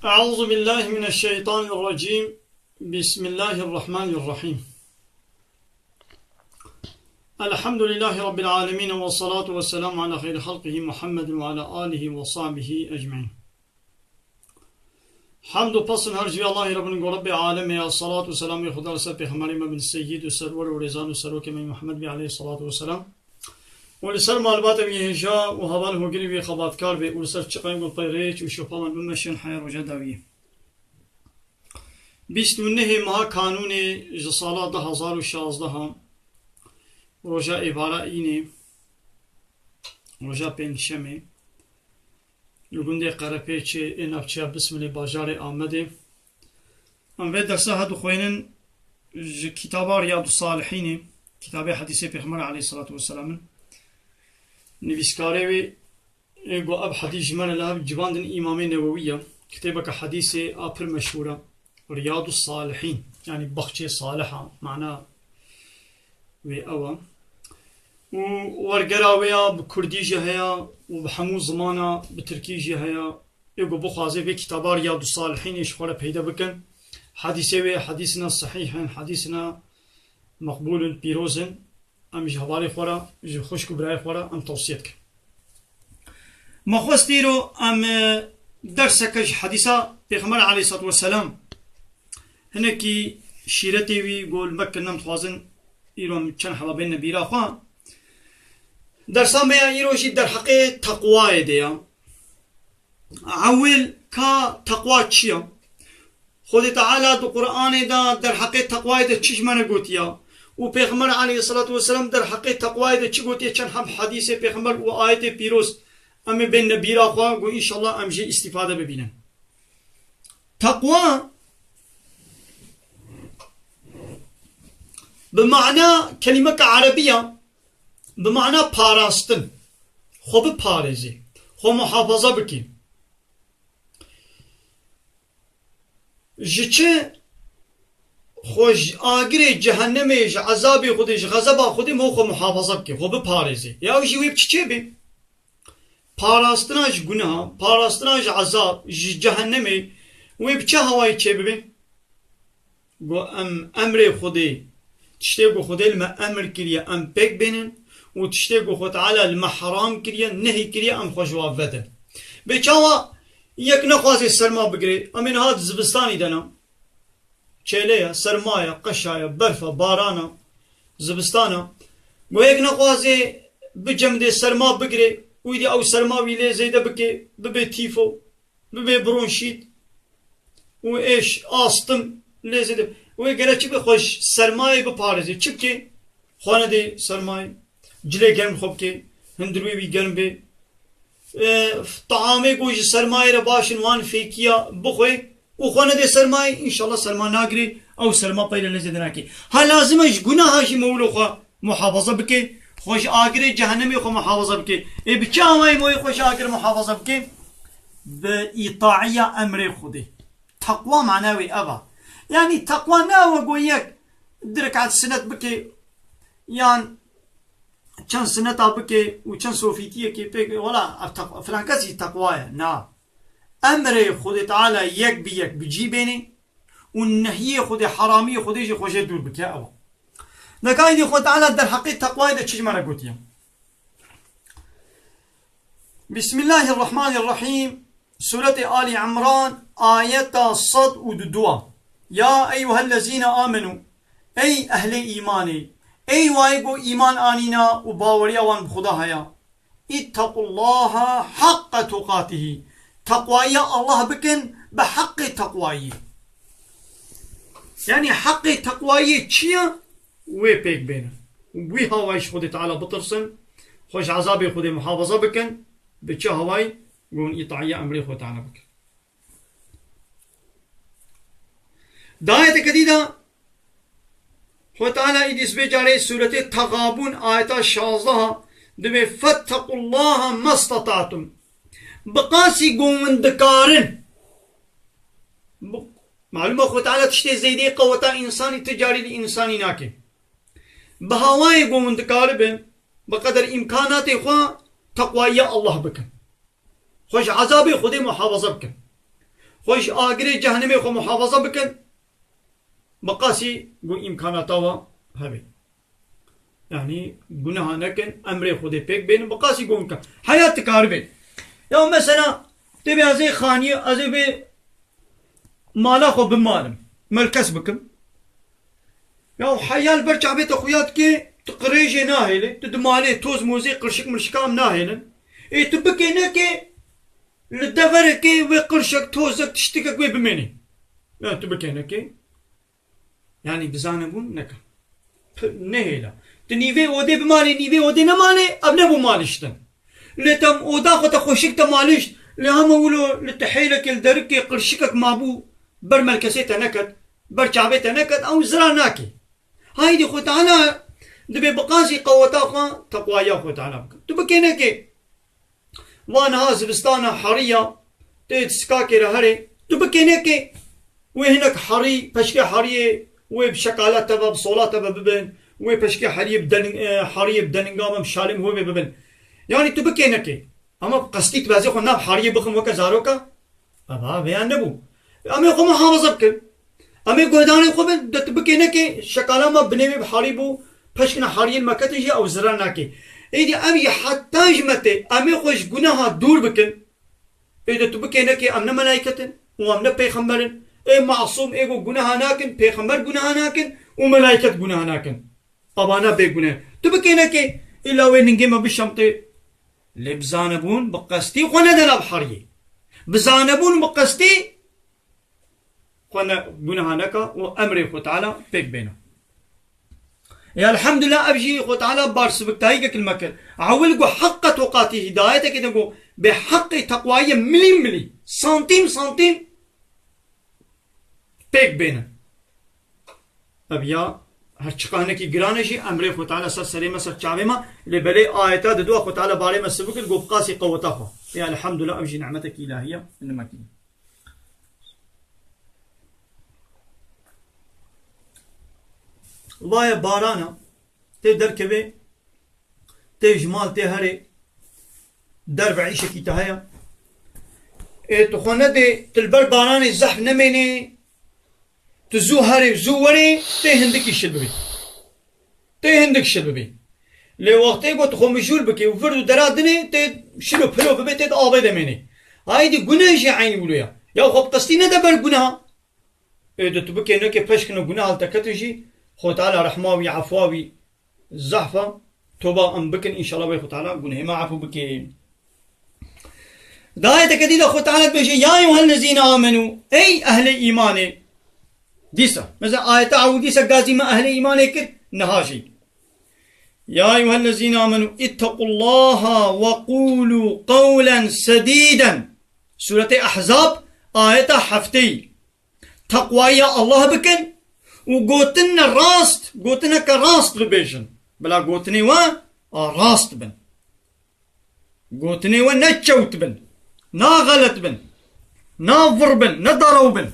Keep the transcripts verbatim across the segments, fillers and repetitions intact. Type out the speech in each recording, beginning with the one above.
أعوذ بالله من الشيطان الرجيم. بسم الله الرحمن الرحيم. الحمد لله رب العالمين، والصلاة والسلام على خير خلقه محمد وعلى آله وصحبه أجمعين. Hamd û pesn her ji vê Allahê re bin, ku Rebbê alemê ya, salat û selamê Xuda li ser Pêxemberê me bin, seyyid û serwer û rêzan û serokê me Muhammed bî aleyhî salatu weselam. Û li ser malbata wî hêja û heval hogirê wî xebatkar bê û li ser çiqayên ku pey rêç û şopa wan bimeşin heya roja dawiyê. Bîst û nehê meha Kanûnê ji sala du hezar û şazdeh, roja êvara înê, roja pêncşemê, li gundê Qerepêçê ê navçeya Bismilê bajarê Amedê. Em vê dersa hat dixwînin ji kitaba Riyadus Salihînê, kitabê hedîsê Pêxember aleyhissalatu vesselam in. Nivîskarê wê ê ku ev hedîs ji me re li hev civandin Îmamê Newewî ye. Kitêbeke hedîsê a pir meşhûr e. Riyadus Salihîn, yanî Baxçê Saliha, mana wê ew e. Û wergera wê ya bi kurdî jî heye û bi hemû zimana, bi tirkî jî heye. Ê ku bixwaze vê kitaba Riyadus Salihînê ji xwe re peyde bikin, hedîsê wê hedîsina sehîh in, hedîsina meqbûl in, pîroz in. Em ji hevalê xwe re, ji xwişk û birayê xwe re em tewsiye dikin. Me xwest îro em, e, derseke ji hedîsa Pêxember aleyhissalatu vesselam, hinekî şîretê wî ku li me kirine, em dixwazin îro em çend heba bêne bîra xwe. Dersa me ya îro jî derheqê teqwayê de ya. Ewil ka teqwa çi ya? Xwedê Teala di Qur'anê de derheqê teqwayê de çi ji me re gotiya? Û Pêxember aleyhissalatu vesselam derheqê teqwayê de çi gotiye? Çend heb hedîsê Pêxember û ayetê pîroz em ê bêne bîra xwe, ku înşallah em jê îstîfade bibînin. Teqwa bi mana kelîmeke erebî ya, bi mana parastin, xwe biparêzî, xwe muhafaza bikî. Ji çi? Xwe ji agirê cehennemê, ji ezabê Xwedê, ji xezeba Xwedê me xwe muhafaza bike, xwe biparêze. Ya ew jî wê bi çi çêbe? Parastina ji guneha, parastina ji ezab, ji cehennemê wê bi çi hawayî çêbibe? Ku em emrê Xwedê, tiştê ku Xwedê li me emr kiriye, em pêk bênin û tiştê ku Xwe Teala li me heram kiriye, nehî kiriye, em xwe ji wan vedin. Bê çawa yek nexwaze serma bigire, em ê niha di zivistanî de ne. Çêle ye, serma ye, qeşa ye, berf e, baran e, zivistan e. Ku yek nexwaze bicemidê serma bigire, wî dî ew serma wî lê zêde bike, bibe tîfo, bibe bronşît û êş, astim lê zêde. Wê gere çi be, xwe ji sermayê biparêze. Çi bike? Xwe nede sermayê. Cilê germ xwe bike. Hundirê wî germ be. E, taamê ku ji sermayê re baş in, wan fêkiya bixwe û xwe nede sermayê, înşallah serma nagirê, ew serma peyre lê zêde nake. Ha lazim e ji gunaha jî mewlo xwe muhafaza bike, xwe ji agirê cehennemê xwe muhafaza bike. Ê bi çi awayî moyê xwe ji agir muhafaza bike? Bi îtaiya emrê Xwedê. Teqwa mana wê ev e. Yanî teqwa ne ew e ku yek di rekat sinet bike, yan çend sineta bike û çend sofîtiyekê pêk, wela ev teq-, filan kes jî teqwa ye. Na. Emrê Xwedê Teala yek bi yek bi cî bênê û nehiyê Xwedê, heramiyê Xwedê jî xwe jê dûr bike, ew. Neka îdî Xwedê Teala derheqê teqwayê de çi ji me re gotiye? Bismillahirrahmanirrahîm. Sûretê Alî Imran, ayeta sed û du. Ya eyyuhellezîne amenû, ey ehlê îmanê, ey wayê ku îman anîna û baweriya wan bi Xuda heye. İttequllaha hakka tuqatihi. Teqwayî Allah bikin bi heqê teqwayî. Yanî heqê teqwayî çi ye? Wê pêk bênin. Wî hawayî ji Xwedê Teala bitirsin. Xwe ji ezabê Xwedê muhafaza bikin. Bi çi hawayî? Gon îtaiya emrê Xwedê Teala bikin. Di ayeteke dî de Xwedê Teala îdî sibê carê sûretê Texabûn ayeta şazdeh dibê, "Fettequllaha mastata'tum." Bi qasî ku hûn dikarin. Bu, malûm e Xwedê Teala tiştê zêdeyê qeweta însanî ti carî li însanî nake. Bi hawayê ku hûn dikaribin, bi qeder îmkanatê xwe teqwayiya Allah bikin. Xwe ji ezabê Xwedê muhafaza bikin. Xwe ji agirê cehennemê xwe muhafaza bikin. Bi qasî ku îmkanata we hebe. Yanî guneha nekin, emrê Xwedê pêk bênin, bi qasî ku îmkan. Heya dikaribê. Ya mesela, tê bê ez ê xaniyê, ez ê vê mala xwe bimalim, melkes bikim. Ya heya li ber çavê te xuya dike, tu qirêjê nahêlî, tu di malê toz mozê qirşik mirşika em nahêlin. Ê tu bikê nekê, li deverekê wê qirşek, tozek, tiştikek wê bimênê. Ya tu bikê nekê. Yanî bizanebûn neke. P-, nehêle. Tu nîvê odê bimalê, nîvê odê nemalê, ev nebû maliştin. Lê te oda xwe te xweşik te malişt, lê hema wilo li te hêlekê, li derikê qirşikek mabû, ber melkesê te neket, ber çavê te neket, ew zirar nakê. Haydî Xwe Teala dibê bi qasî qeweta xwe, teqwaya Xwe Teala bikin. Tu bikê nekê. Va niha zivistana heriya, tê di sikakê re herê, tu bikê nekê, wê hinek herî, peşkê heriyê, wê bi şekala te ve, bi sola te ve bibin, wê peşkê heriyê bi denin-, e, heriyê bi deninga ve, bi şalê wê bibin. Yanî tu bikê nekê. Ama bi qestî tu bezê xwe nav heriyê bixin weke zaroka, Eva vêya nebû. Em ê xwe muhafaza bikin. Em ê guhdarên xwe bin, de tu bikê nekê, şekala me binê wê bi harî bû, peşkina hariyên me ketin jî ew zirar nake. Êdî ev jî heta ji me tê, em ê xwe ji guneha dûr bikin. Ê de tu bikê nekê, em ne melayket in û em ne pêxember in. Ê masûm, ê ku guneha nakin, pêxember guneha nakin û melayket guneha nakin. Evana bêgune. Tu bikê nekê, îla wê ningê me bişemtê. Lê bizanebûn bi qestî xwe nede nav heriyê. Bizanebûn bi qestî xwe ne, guneha neka û emrê Xwe Teala pêk bêne. Ê elhamdulillah, ev jî Xwe Teala barsiviktayîkek li me kir. Ewil ku heqqa toqatî hîdayetekê de ku bê heqê teqwayî milî milî, santîm santîm pêk bêne. Ev ya her çiqanekî giran e jî, emrê Xwe Teala ser serê me, ser çavê me, lê belê ayeta di dua Xwe Teala barê me sivik kir, got bi qasî qeweta xwe. Ya elhamdulillah, ev jî nimetekî îlahî ye, nimekî. Vaye barana, tê derkevê, tê ji mal, tê herê, derve îşekî te heye. Ê tu xwe nedê, tu li ber baranê zehf nemênê, tu zû herê, zû werê, tê hindikî şil bibî. Tê hindik şil bibî. Lê wextê ku tu xwe mijûl bikê û vir û dera dinê, tê şil û pilo bibê, tê di avê de mênê. Haydî guneh jî eynî wilo ya. Ya xwe bi qestî nede ber guneha. Ê de tu bikê nekê, peşkino guneha li te ketin jî, Xwe Teala rehma wî, efwa wî zehf e. Toba em bikin, înşallah wê Xwe Teala gunehê me efû bike. Di ayeteke dî de Xwe Teala dibêje, "Ya eyyuhellezîne amenû", ey ehlê îmanê. Dîsa, mesela ayeta ewil dîsa gazî me ehlê îmanê kir, niha jî. "Ya eyyuhellezîne amenû, ittaqullaha ve qûlû qewlen sedîden." Sûretê Ehzab, ayeta hefteyî. Teqwaya Allah bikin û gotinine rast, gotineke rast bibêjin. Bila gotinê we a rast bin. Gotinê we ne çewt bin, na xelet bin, na vir bin, ne darew bin.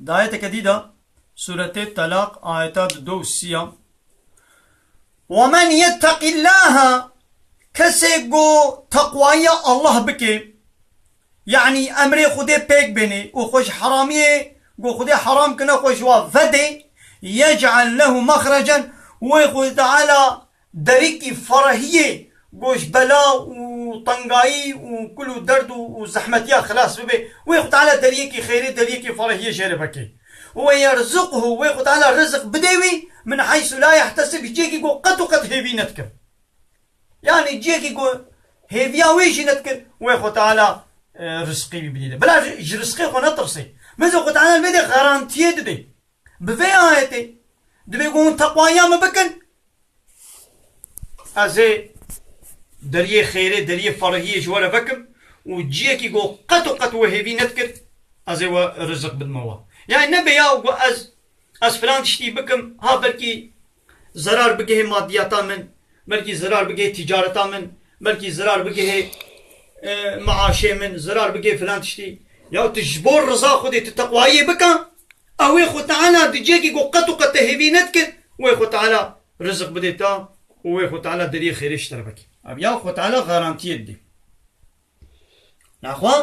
Di ayeteke dî de, Sûretê Telaq, ayeta du û sî ya. "Ve men yetteqillâhe", kesê ku teqwaya Allah bike, yanî emrê Xwedê pêk bênê û xwe ji heramiyê ku Xwedê heram kine xwe ji wa vedê, "yec'el lehu mexrecen", wê Xwedê Teala derîkî ferehiyê, ku ji bela û tengayî û kul û derd û, û zehmetiya xilas bibe. Wê Xwe Teala deriyekî xêrê, deriyekî ferehiyê jê re veke. "Ve yerzuqhu", wê Xwe Teala rizik bide wî, "min heysu la yehtesib", ciyekî ku qet û qet hêvî nedikir. Yanî ciyekî ku hêviya wê jî nedikir, wê Xwe Teala, e, rizqî wî bidî de. Bila ji, ji rizqê xwe netirsê. Meze Xwe Teala li vê de garantiyê dide. Bi vê ayetê dibê ku hûn teqwaya min bikin, ez ê deriyê xêrê, deriyê ferehiyê ji we re vekim û ciyekî ku qet û qet we hêvî nedikir, ez ê we rizik bidime we. Yani nebe ya ku ez, ez filan tiştî bikim, ha belkî zerar bigihê madiyata min, belkî zerar bigihê ticareta min, belkî zerar bigihê, e, maaşê min, zerar bigihê filan tiştî. Ya tu ji bo riza Xwedê tu teqwayiyê bika, ew ê Xwe Teala di cihekî ku qet û qet te hêvî nedikir, wê Xwe Teala rizik bidê te û wê Xwe Teala deriyê xêrê ji te re vekê. Ev ya Xwe Teala garantiyê didê. Naxwe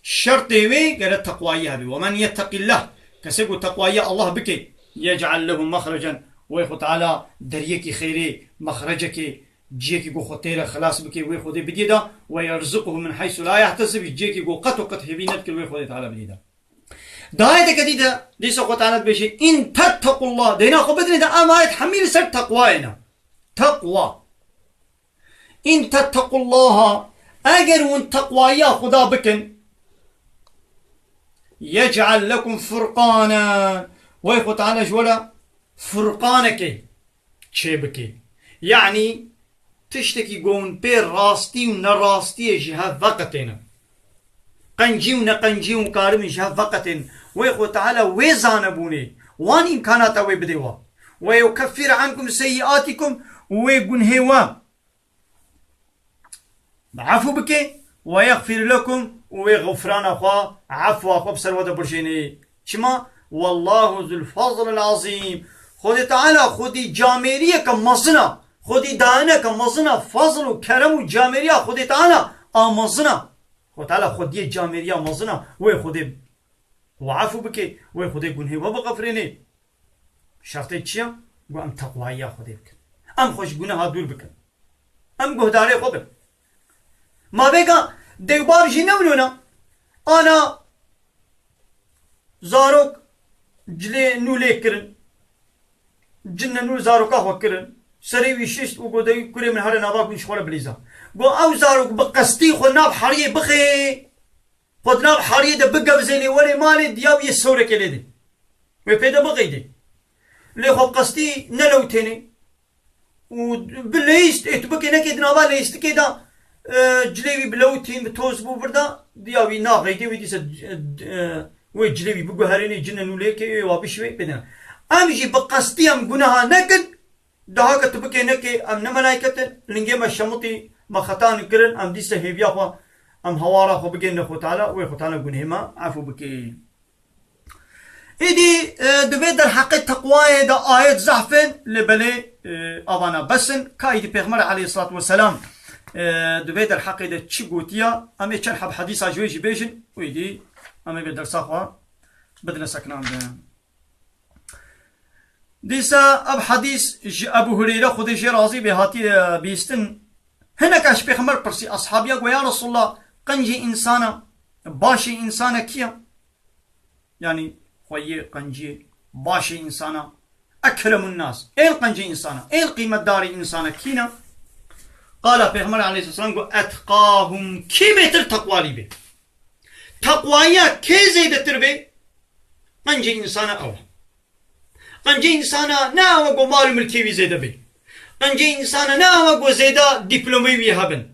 şertê wê gere teqwayî hebî. "Ve men yetteqillah." Kesê ku teqwayiya Allah bike, "yec'al lehu mexrecen." Wê Xwe Teala deriyekî xêrê, mexrecekê, ciyekî ku Xwe têre xilas bike, wê Xwedê bidiyê da. "Ve yerzuqhu min heysu la yehtesib." Ciyekî ku qet û qet hêvî nedikir, wê Xwedê Teala bidiyê da. Di ayeteke dî de, dîsa Xwe Teala dibêje, "In tettequllah." Deyna xwe bidinê de, em ayet hemî li ser teqwayê ne. Teqwa. "In tettequllaha." Eger hûn teqwayiya Xuda bikin, "yec'al lekum furqanen." Wey Xwe Teala ji we re furqanekê çêbike. Yanî tiştekî ku hûn pê rastî û nerastiyê ji hev veqetêne. Qencî û neqencî hûn karibin ji hev veqetên. Wê Xwe Teala wê zanebûnê, wan îmkanata wê bidê we. "Ve yukeffir ankum seyyiatikum", û wê gunhê we efû bike, "ve yexfir lekum", û wê xufrana xwe, efwa xwe bi ser we de birjênê. Çima? "Wallahu zul fazlil azîm." Xwedê Teala xwedî camêriyeke mezin a. Xwedî dayineke mezin a. Fazl û kerem û camêriya Xwedê Teala a mezin a. Xwedê Teala xwediyê camêriya mezin a. Wê Xwedê we efû bike, wê Xwedê gunhê we bixefirênê. Şertê çi ye? Ku em teqwayiya Xwedê bikin. Em xwe ji guneha dûr bikin. Em guhdarê xwe bin. Ma vêga dewbar jî newlona, ana zarok cilê nû lê kirin. Cinne nû zaroka xwe kirin. Serê wî şişt û got, "Dey kurê min here nava ku ji xwe re bilîza." Got, "Ew zarok bi qestî xwe nav heriyê bixê." Xwe di nav heriyê de bigevzênê werê malê, diya wî yê sewrekê lê dê. Wê pê de biqeydê. Lê xwe bi qestî nelewtênê. Û bi leyîst, ê tu bikê nekê di nava leyîstikê de, e, cilê wî bilewtîn, bi toz bû vir de, diya wî naxeydê, wê dîse, e, wê cilê wî biguherênê, cine nû lê ke, wê wa bişî wê pê de. Em jî bi qestî em guneha nekin, Daha ke tu bikê nekê, em ne melayket in, lingê me şemitî, me xetan kirin, em dîse hêviya xwe, em hewara xwe bigêne Xwe Teala, wê Xwe Teala gunhê me efû bike. Îdî, e, di vê derheqê teqwayê de ayet zehf in, lê belê, e, avana bes in, ka îdî Pêxember aleyhissalatu vesselam, e, di vê derheqê de çi gotiya, em ê çend heb hedîsa ji wê jî bêjin, û îdî em ê vê dersa xwe bidine sekinandin. Dîsa ev hedîs ji Ebû Hureyre, Xwedê jê razî bê, hatiye bihîstin. Hineka ji Pêxember pirsî, ashabiya got, "Ya Resulallah, qencê însana, başê însana kî ye?" Yanî xweyê qencê, başê însana, ekremun nas, ên qencê însana, ên qîmetdarê însana kî ne? Qala Pêxember aleyhisselam got, "Etqahum", kî bêtir teqwalî bê. Teqwayiya kê zêdetir bê? Qencê însana ew e. Qencê însana ne ew e ku mal û milkê wî zêde bê. Qencê însana ne ew e ku zêde dîplomê wî hebin.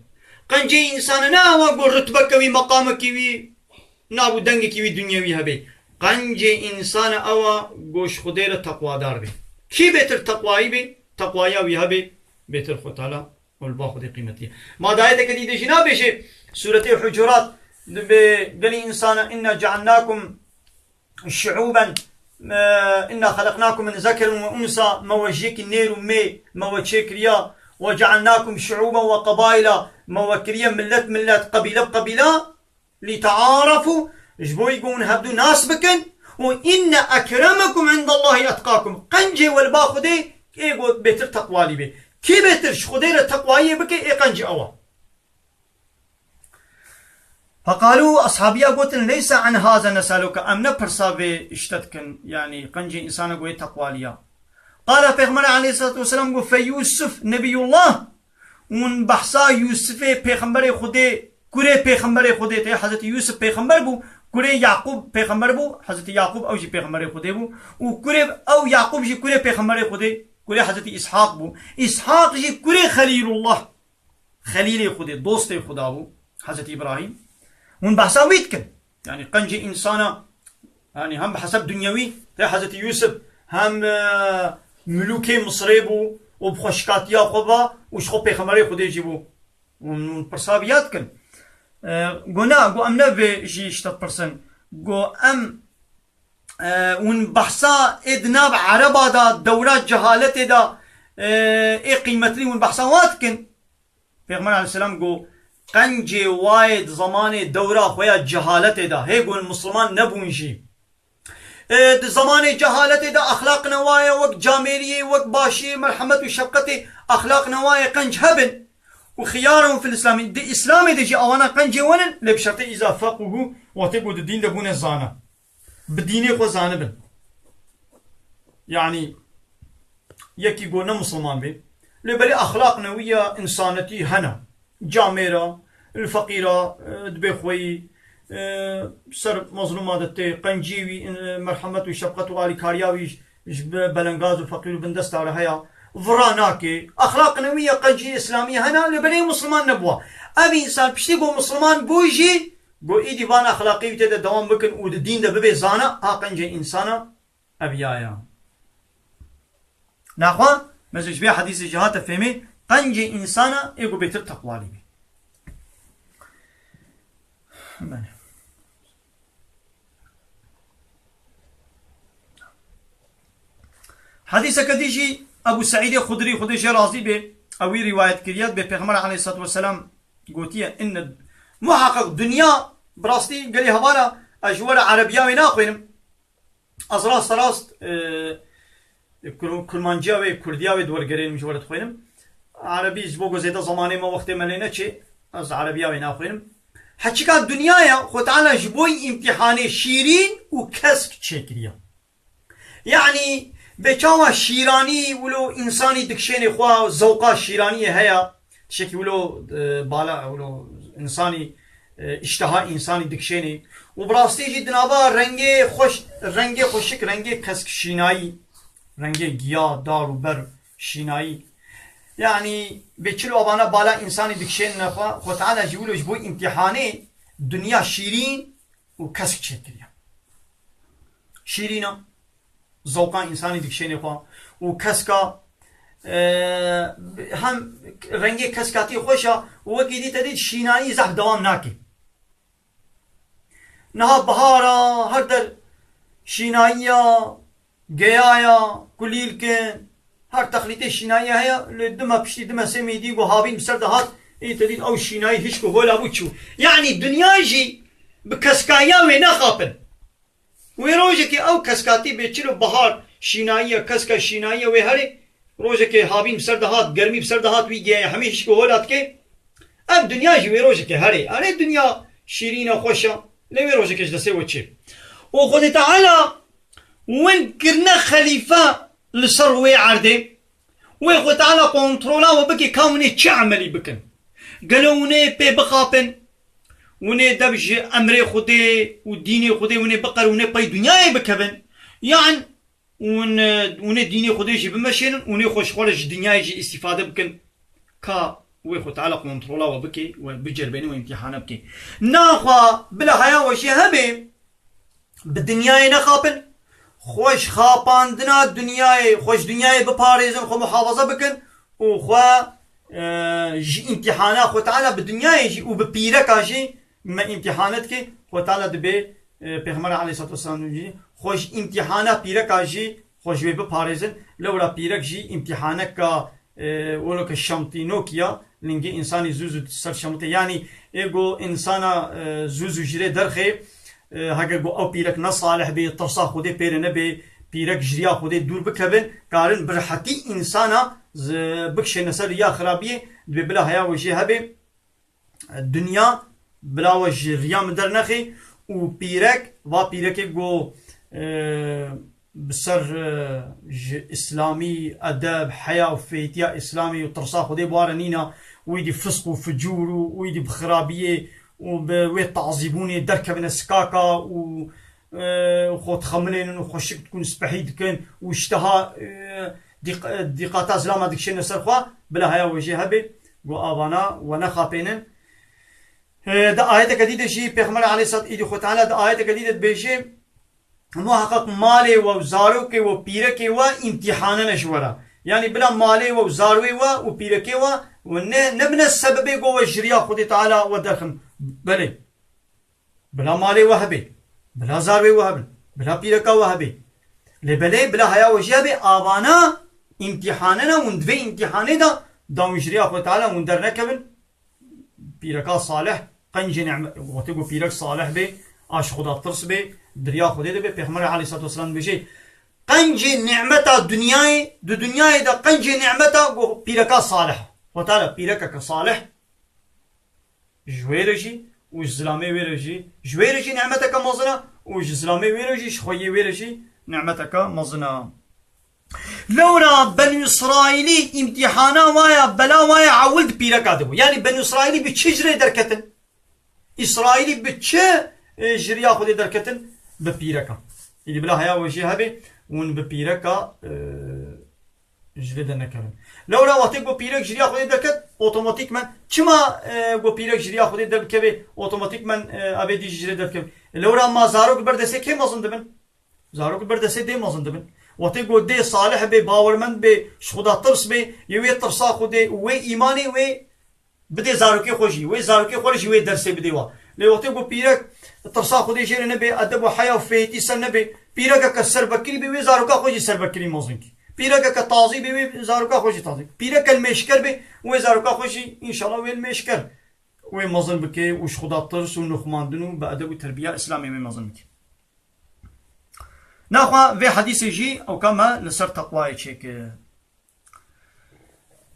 Qencê însana ne ew e ku rutbeke wî, meqamekî wî, nav û dengekî wî dinyewî hebê. Qencê însana ew e ku ji Xwedê re teqwadar bê. Kî bêtir teqwayî bê, teqwaya wî hebê, bêtir Xwe Teala û li ba Xwedê qîmetî ye. Ma di ayeteke dî de jî nabêje, Sûretê Hucurat, dibê gelî însana, "Inna cealnakum şuûben, e, inna xeleqnakum min zekerin ve unsa", me we ji yekî nêr û mê, me we çêkiriya, "ve cealnakum şuûben ve qebaîla", me we kiriye millet millet, qebîle bi qebîla, "litearefû", ji bo ku hûn hevdû nas bikin, û "inne ekremekum indallahî etqakum", qencê we li ba Xwedê ê ku bêtir teqwalî bê. Kî bêtir ji Xwedê re teqwayiyê bike, ê qencî ew e. Feqalû, ashabiya gotin, "Leysa an haza nesaluke", em ne pirsa vê işte dikin, yanî qencê însana ku yê teqwaliya. Qala Pêxember aleyhissalatu vesselam got, "Fe Yusuf nebiyullah", hûn behsa Yusifê pêxemberê Xwedê, kurê pêxemberê Xwedê tê, Hezretî Yusuf pêxember bû, kurê Yaqûb pêxember bû, Hezretî Yaqûb ew jî pêxemberê Xwedê bû, û kurê ew Yaqûb jî kurê pêxemberê Xwedê, kurê Hezretî Îshaq bû. Îshaq jî kurê Xelîlullah. Xelîlê Xwedê, dostê Xweda bû, Hezretî Îbrahîm. Hûn behsa wî dikin. Yanî qencê însana, yanî hem bi heseb dinyewî tê Hezretî Yûsif, hem, e, milûkê Misirê bû û bi xweşikatiya xwe ve û ji xwe pêxemberê Xwedê jî bû. Hûn, hûn pirsa vî ya dikin. E, got na, got em ne vê jî işte dipirsin. Got em, e, hûn behsa ê di nav Ereba de, dewra cehaletê de, e, ê qîmetli hûn behsa wa dikin. Pêxember aleyhisselam got, qencê wayê di zemanê dewra xwe ya cehaletê de, hê got, Misliman nebûn jî. E, di zemanê cehaletê de exlaq newaye, wek camêriyê, wek başiyê, merhemet û şefqetê, exlaq newaye qenc hebin. Û xiyarun fil Îslamî, di Îslamê de jî awana qencê wenin, lê bi şertê îza feqûhû, wextê ku di dîn de bûne zana. Bi dînê xwe zanibin. Yanî, yekî ku ne misilman bê, lê belê exlaq newiya însanetî hene. Camêra, li feqîra, e, dibê xweyî, e, ser mezlûma de tê, qencî wî, e, merhemet û şefqet û alîkariya wî ji, ji be-, belengaz û feqîr û bindesta re heye. Vira nake. Exlaq newiya qencî îslamî hene, lê belê misilman nebûwa. Ev însan piştî ku misilman bû jî, ku îdî van exlaqê wî tê de dewam bikin û di dîn de bibe zana, ha qencê însana ev ya ya. Naxwe, mesela ji vê hedîsê jî hate fêmê, qencê însana ê ku bêtir teqwalî bî. Belê. Hedîseke dî jî Ebû Seîdê Xudrî, Xwedê jê razî bê, ew wî rîwayet kiriye, bê Pêxember aleyhisselatu vesselam gotiye, inne, muheqeq dinya, bi rastî gelê hevala, ez ji we re erebiya wê naxwînim. Ez rasterast, e, kur-, kurmanciya wê, kurdiya wê di wergerênim ji we re dixwînim. Erebî ji bo ku zêde zemanê me, wextê me lê neçê, ez erebiya wê naxwînim. Heçika dinyaya Xwe Teala ji bo îmtîhanê şîrîn û kesk çêkiriye. Yanî, bê çawa şîranî wilo însanî dikişênê xwe, zewqa şîraniyê heye, tiştekî wilo, e, bala, wilo însanî, e, îşteha însanî dikişênê. Û bi rastî jî di nava rengê xweş, rengê xweşik, rengê kesk şînayî, rengê giya, dar û ber şînayî. Yanî, bê çil û avana bala însanî dikişênine xwe, Xwe Teala jî wilo ji bo îmtîhanê dinya şîrîn û kesk çêkiriye. Şîrîna, zewqa însanî dikişênê xwe û keska, e, hem rengê keska tê xweş a û wekî dî te dît şînayî zehf dewam nake. Niha bihar a, her der şînayiya, geyaya, kulîlkin, her texlîtê şînayî heye, lê dime piştî dime sê mî dî ku havîn bi ser de hat, ê te dît ew şînayî hişk û hola bû çû. Yanî dinya jî bi keskayiya wê nexapin. Wê rojekê ew keskatî bê çilo bihar şînayiya, keska şînayiya wê herê, rojekê havîn bi ser de hat, germî bi ser de hat, wî geye hemî hişk û hola dike. Ev dinya jî wê rojekê herê. Erê dinya şîrîn e, xweş e. Lê wê rojekê ji destê we çê. Û Xwedê Teala win kirine xelîfe li ser wê erdê. Wê Xwe Teala kontrola we bike ka winê çi emelî bikin. Gelo winê pê bixapin? Winê dev ji emrê Xwedê û dînê Xwedê winê biqer, winê pey dinyayê bikevin? Yan ûn, ûnê dînê Xwedê jî bimeşênin, ûnê xwe ji xwe re ji dinyayê jî îstîfade bikin, ka wê Xwe Teala kontrola we bike, we biceribêne, we îmtîhane bike. Naxwe bila heya we jî hebe, bi dinyayê nexapin, xwe ji xapandina dinyayê, xwe ji dinyayê biparêzin, xwe muhafaza bikin û xwe, e, ji îmtîhana Xwe Teala bi dinyayê jî û bi pîreka jî me îmtîhane dike, Xwe Teala dibê, e, Pêxember aleyhissalatu vesselam jî, xwe ji îmtîhana pîreka jî xwe ji wê biparêzin. Lewra pîrek jî îmtîhaneka, e, wilo ke şemtînokî ya, lingê însanî zû zû ser şemtê. Yanî, ê go însana, e, zû zû ji rê derxê, e, heke go ew pîrek ne salih bê, tirsa Xwedê pê re nebê, pîrek ji riya Xwedê dûr bikevin, karin bi rehetî însana z-, bikişêne ser riya xirabiyê, dibê bila heya we jê hebe. Dinya bila we ji riya min dernexê û pîrek, va pîrekê go, e, bi ser, e, ji îslamî, edeb, heya û fêtiya îslamî û tirsa Xwedê bi wa re nîna, wî dî fisq û ficûr û wî dî bi xirabiyê û bi wê tazîbûnê derkevine sikaka û, e, xwe dixemilênin û xweşik dikin, spehî dikin û îşteha, e, dîq-, dîqata zilama dikişêne ser xwe, bila heya we jê hebe, go avana we nexapênin. E, di ayeteke dî de jî Pêxember aleyhisselat îdî Xwe Teala di ayeteke dî de dibêje, muheqeq malê we û zarokê we û pîrekê we îmtîhanene ji we re. Yanî bila malê we û zarwê we û pîrekê we, we ne, nebine sebebê go we ji riya Xwedê Teala we derxin. Belê. Bila malê we hebe, bila zarwê we hebin, bila pîreka we hebe. Lê belê bila heya we jî hebe, avana îmtîhane ne, hûn di vê îmtîhanê de da hûn ji riya Xwe Teala hûn dernekevin, Pîreka salih, qencê nîme-, wextê ku pîrek salih bê, a ji Xuda tirs bê, di riya Xwedê de bê, Pêxember aleyhissalatu vesselam dibêje, qencê nîmeta dinyayê, di dinyayê de qencê nîmeta ku pîreka salih. Xwedê Teala pîrekeke salih ji wê re jî û ji zilamê wê re jî, ji wê re jî nîmeteke mezin e û ji zilamê wê re jî, ji xweyê wê re jî nîmeteke mezin e. Lewra Benû Îsraîlî îmtîhana wa ya, bela wa ya ewil di pîreka de bû. Yanî Benû Îsraîlî bi çi ji rê derketin? Îsraîlî bi çi, e, ji riya Xwedê derketin? Bi pîreka. Êdî bila heya we jî hebe, hûn bi pîreka, e, ji rê dernekevin. Lewra wextê ku pîrek ji riya Xwedê derket, otomatîkmen, çima, e, ku pîrek ji riya Xwedê derbikeve, otomatîkmen, e, ebedî jî ji rê derkeve? Lewra ma zarok li ber destê kê mezin dibin? Zarok li ber destê dê mezin dibin. Wextê ku dê salih bê, bawermend bê, ji Xuda tirs bê, yê wê tirsa Xwedê û wê îmanê wê bidê zarokê xwe jî, wê zarokê xwe jî wê dersê bidê wa. Lê wextê ku pîrek tirsa Xwedê jê re nebe, edeb û heya û fêhîtî ser nebe, pîrekeke serbekirî bê, wê zaroka xwe jî serbekirî mezin kî. Pîrekeke tazî bê, wê zaroka xwe jî tazî. Pîreke limêşker bê, wê zaroka xwe jî înşallah wê limêşker wê mezin bike û ji Xuda tirs û nûxmandin û bi edeb û terbiya Îslamê wê mezin bike. Naxwe vê hedîsê jî ewka me li ser teqwayê çêkir.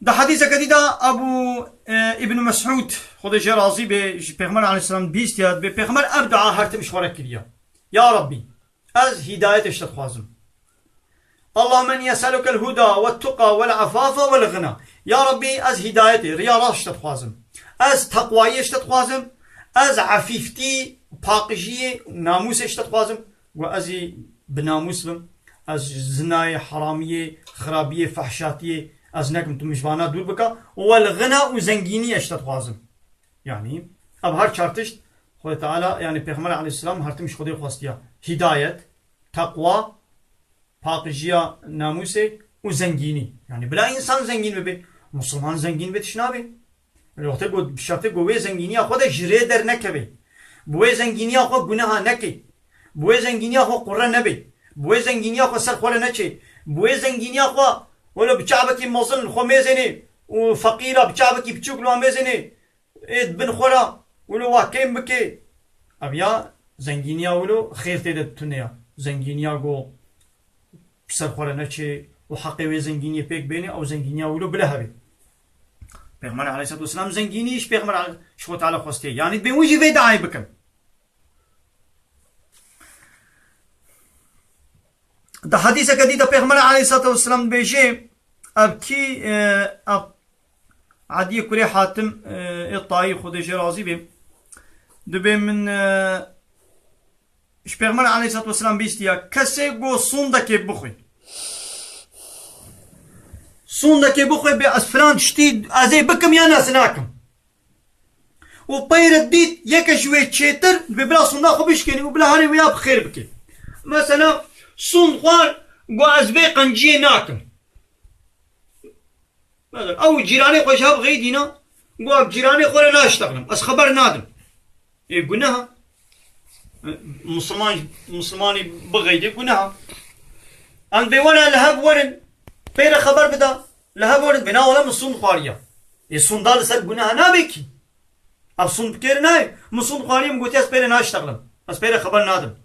Di hedîseke dî de Ebû, e, Îbn Mesûd, Xwedê jê razî be, ji Pêxember aleyhisselam bîstiya, dibê Pêxember ev dua her tim ji xwe re kiriye. Ya Rabbî, ez hîdayetê ji te dixwazim. Allahümme inni es'elukel huda ve tuqa vel afafa vel ğina. Ya Rabbî, ez hîdayetê, riya rast ji te dixwazim. Ez teqwayiyê ji te dixwazim. Ez efîftî, paqijiyê, namûsê ji te dixwazim. Got, ez ê bi namûs bim. Ez zinayê, heramiyê, xirabiyê, fehşatiyê ez nekim, tu min ji vana dûr bike. Û wel xina û zengîniyê ji te dixwazim. Yanî, ev her çar tişt Xwedê Teala, yanî Pêxember aleyhisselam her tim ji Xwedê xwestiya. Hîdayet, teqwa, paqijiya namûsê û zengînî. Yanî bila însan zengîn bibe. Misilman zengîn be tişt nabe. Wextê ku, bi şertê ku wê zengîniya xwe de ji rê dernekeve. Bi wê zengîniya xwe guneha neke. Bi wê zengîniya xwe qure nebe. Bi wê zengîniya xwe ser xwe re neçe. Bi wê zengîniya xwe welo bi çavekî mezin li xwe mêzênê û feqîra bi çavekî biçûk li wan mêzênê. Ê di bin xwe re wilo wa kêm bike. Ev ya zengîniya wilo xêr tê de tune ya. Zengîniya ku bi ser xwe re neçê û heqê wê zengîniyê pêk bêne, ew zengîniya wilo bile hebe. Pêxember aleyhisselatu vesselam zengînî ji Pêxember ale-, ji Xwedê Teala xwestiye. Yanî dibê hûn jî vê duayê bikin. Di hedîseke dî de Pêxember aleyhisselatu vesselam dibêje, ev kî, e, ev Ediyê kurê Hatim, e, ê Tayî, Xwedê jê razî bê. Dibê min, e, ji Pêxember aleyhisselatu vesselam bîstiya, kesê ku sûndekê bixwe. Sûndekê bixwe bê ez filan tiştî ez ê bikim yan ez nakim. Û peyre dît yeke ji wê çêtir, dibê bila sûnda xwe bişkênî û bila herê wê ya bi xêr bike. Mesela sûnd xwar, got ez vê qenciyê nakim. Mesela ew cîranê xwe ji hev xeyidîna, got ez cîranê xwe re naştexlim, ez xeber nadim. Ê guneha. Musulman, musulmanî bixeydê guneha. Em vê were li hev werin, pê re xeber bida, li hev werin, bê na wele min sûnd xwariya. Ê sûnda li ser guneha nabe kî. Ev sûnd bi kêr nayê. Min sûnd xwariye, min gotiye ez pê re naştexlim. Ez pê re xeber nadim.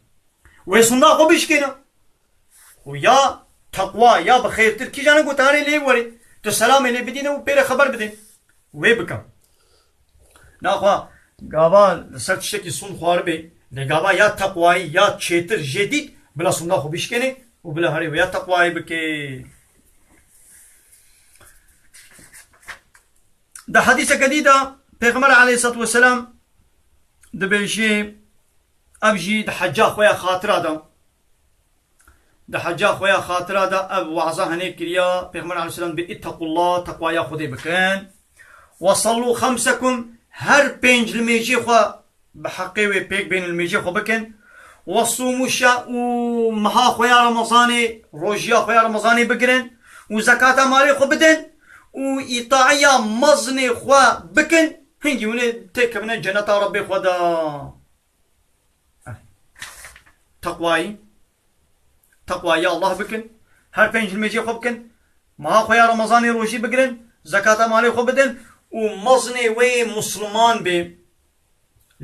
Wê sûnda xwe bişkêne. Û ya teqwa, ya bi xêrtir, kîjan e gotarê lê were. Tu selamê lê bidîne û pê re xeber bidê. Wê bike. Naxwe gava li ser tiştekî sûnd xwaribê, lê gava ya teqwayî, ya çêtir jê dît, bila sûnda xwe bişkêne û bila herê wê ya teqwayê bike. Di hedîseke dî de Pêxember aleyhisselatu vesselam dibêje, ev jî di heca xwe ya xatira de, di heca xwe ya xatira de ev waza henê kiriya, Pêxember aleyhisselam dibê, "Ittaqullah, teqwaya Xwedê bikin. Ve sallu xemsekum, her pênc limêjê xwe bi heqê wê pêk bên û limêjê xwe bikin. Ve sûmû şe û meha xwe ya Remezanê, rojiya xwe ya Remezanê bigirin û zekata malê xwe bidin û îtaiya mezinê xwe bikin. Hingî hûn ê têkevine ceneta Rebbê xwe de." Teqwayî, teqwayî Allah bikin. Her pênc limêjê xwe bikin. Meha xwe ya Remezanê rojî bigirin. Zekata malê xwe bidin. û mezinê wê musliman bê,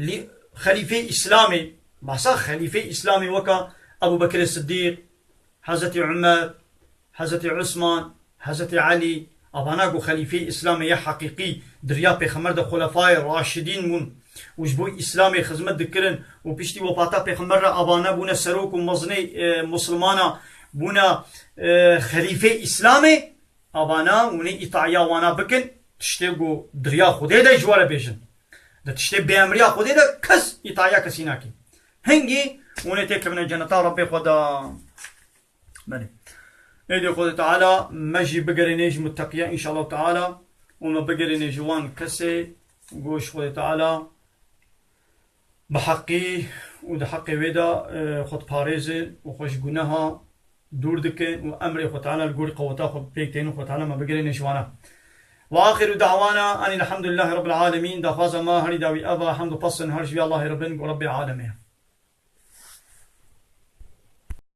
lî-, xelîfê Îslamê, behsa xelîfê Îslamê weka Ebû Bekirê Siddîq, Hezretî Umer, Hezretî Usman, Hezretî Elî, avana ku xelîfê Îslamê ya heqîqî di riya Pêxember de xulefayê raşidîn bûn û ji bo Îslamê xizmet dikirin û piştî wefata Pêxember re avana bûne serok û mezinê, e, muslimana bûne, e, xelîfê Îslamê, avana hûnê îtaya wana bikin, tiştê ku di riya Xwedê de ji we re bêjin. Di tiştê bêemriya Xwedê de kes îtaya kesî nake. Hingî hûnê têkevine ceneta Rebbê xwe de. Belê. Êdî Xwedê Teala me jî bigerîne ji muteqiya înşallah Teala û me bigerîne ji wan kesê ku ji Xwedê Teala bi heqî û di heqê wê de, e, xwe diparêzin û xwe ji guneha dûr dikin û emrê Xwe Teala li gorî qeweta xwe pêk tên û Xwe Teala me bigerîne ji wana. Ve axiru da'wana enî elhamdulillahî rabbil alemîn. Daxwaza me herî dawî ev e, hemd û pestin her ji vî Allahê Rabbin ku Rebbê alemê ye.